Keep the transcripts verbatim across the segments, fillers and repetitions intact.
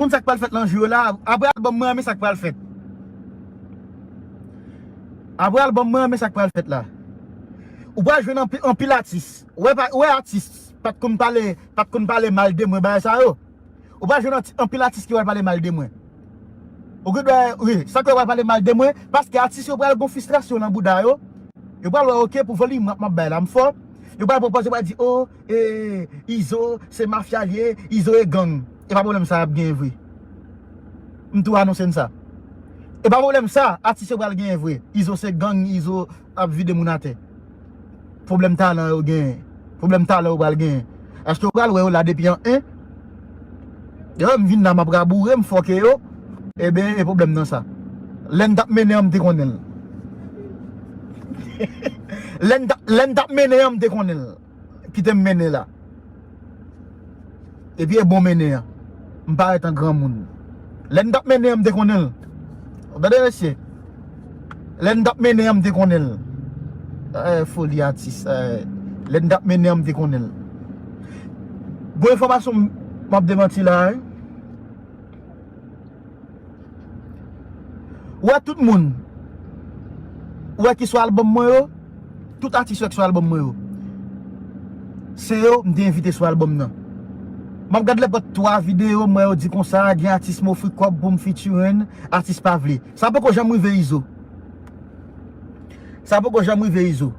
konn sa k pral fèt nan jou yo la. Apre albòm mwen an, men sa k pral fèt. Apre albòm mwen an, men sa k pral fèt la. Ou pral jwenn anpi- anpil atis. Ou wè pa- ou wè atis pa t konn pale, pa t konn pale mal de mwen, bagay sa yo. Ou pral jwenn anti- anpil atis ki pral pale mal de mwen. Ou gen dwa, wi, sa k yo pral pale mal de mwen, paske atis yo pral gon fristrasyon nan bouda yo. Yo pral wè, oke, pou volim rap m ap bay la, m fò. Yo pral pran pòz, yo pral di, o, e, Izo, se mafya l ye, Izo e gang. E pa pwoblèm sa y ap genyen vre. M tou anonse n sa. E pa pwoblèm sa, atis yo pral genyen vre. Izo se gang, Izo ap vide moun atè. Pwoblèm talan yo genyen. Pwoblèm talan yo pral genyen. Èske w pral wè yo la depi an en? Yo, m vin la, m ap raboure, m fòke yo. Ebyen, e pwoblèm nan sa. Lè n t ap mennen an, m te konnen l. Lè n t ap, lè n t ap mennen an, m te konnen l. Kite m mennen la. Epi e bon mennen an. M parèt an granmoun. Lè n t ap mennen an, m te konnen l. Ou tande, mesye? Lè n t ap mennen an, m te konnen l. Eh, foli atis, eh. Lè n t ap mennen an, m te konnen l. Bon enfòmasyon m ap demanti la, eh. Ou wè tout moun ou wè ki sou albòm mwen yo, tout atis ou wè ki sou albòm mwen yo, se yo m te envite sou albòm nan. M ap gad lè pòt twa videyo, m wè yo di konsa, gen atis m ofri kòb pou m featuring, atis pa vle. Sa poko janm rive Izo. Sa poko janm rive Izo.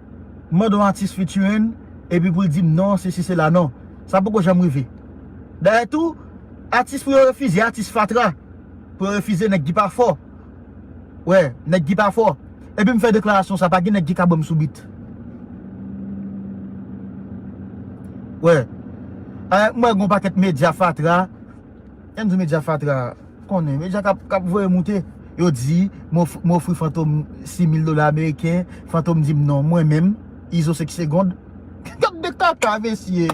M mande yon atis featuring, epi pou l di m non, sesi, sela, non. Sa poko janm rive. Dayè tou, atis pou yo refize, atis fatra. Pou yo refize nèg ki pa fò. Wè, nèg ki pa fò. Epi m fè deklarasyon sa, pa gen nèg ki ka ban m sou bit. Wè. Alè, m wè gon pakèt medya fatra. Ann di medya fatra, konnen, medya k ap, k ap voye moute. Yo di, m of-, m ofri Fantom sis mil dola ameriken, Fantom di m non, mwen menm, Izo senk segond. Gad de kaka, mesye.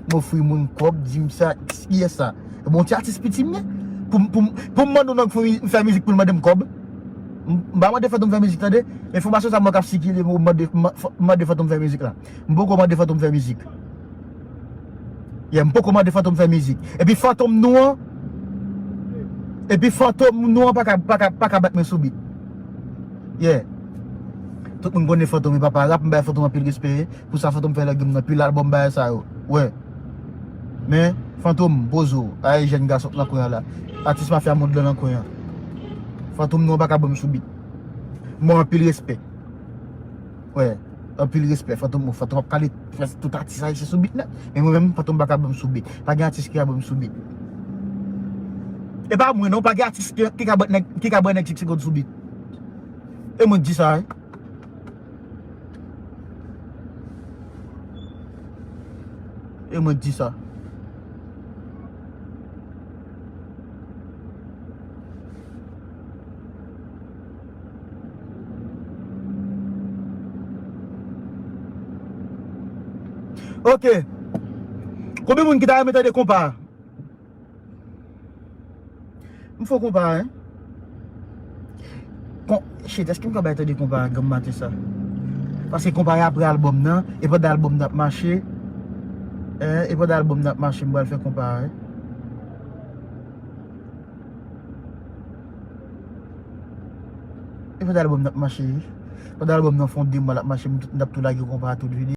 M ofri moun kòb, di m sa, kiyès sa? Bon, ti atis piti m ye. Pou, pou, pou m mande yon nèg fè mi-, fè mizik pou l mande m kòb. M, m pa mande Fantom fè mizik, tande. Enfòmasyon sa mwen k ap sikile pou m mande, m, m mande Fantom fè mizik la. M poko mande Fantom fè mizik. Yeah, m poko mande Fantom fè mizik. Epi Fantom nou an, epi Fantom nou an pa ka, pa ka, pa ka bat mwen sou bit. Yeah. Tout moun konnen Fantom e papa rap, m bay Fantom anpil respè. Pou sa Fantom fè lè grenn nan pil albòm bagay sa yo. Wè. Men, Fantom, poze w. Ay, jèn gason k nan kwen an la. Atis mafya mond lan nan kwen an. Fantom nou an pa ka ban m sou bit. Mwen anpil respè. Wè. Anpil respè. Fantom, Fantom ap kale prèske tout atis ayisyen sou bit nèt. Men mwen menm, Fantom pa ka ban m sou bit. Pa gen atis ki ka ban m sou bit. E pa mwen non, pa gen atis ki, ki ka ban nèg, ki ka ban nèg senk segond sou bit. E mwen k di sa, wi. E mwen k di sa. Ok. Konbyen moun ki ta renmen tande konpa? M fè konpa, hein? Kon, shit, èske m ka bay tande konpa a granm maten sa? Paske konpa a apre albòm nan, e pandan albòm nan ap mache, eh, e pandan albòm nan ap mache, m pral fè konpa a, hein? E pandan albòm nan ap mache, wi. Pandan albòm nan fè yon de mwa l ap mache, m t-, m t ap tou lage konpa a tout videyo.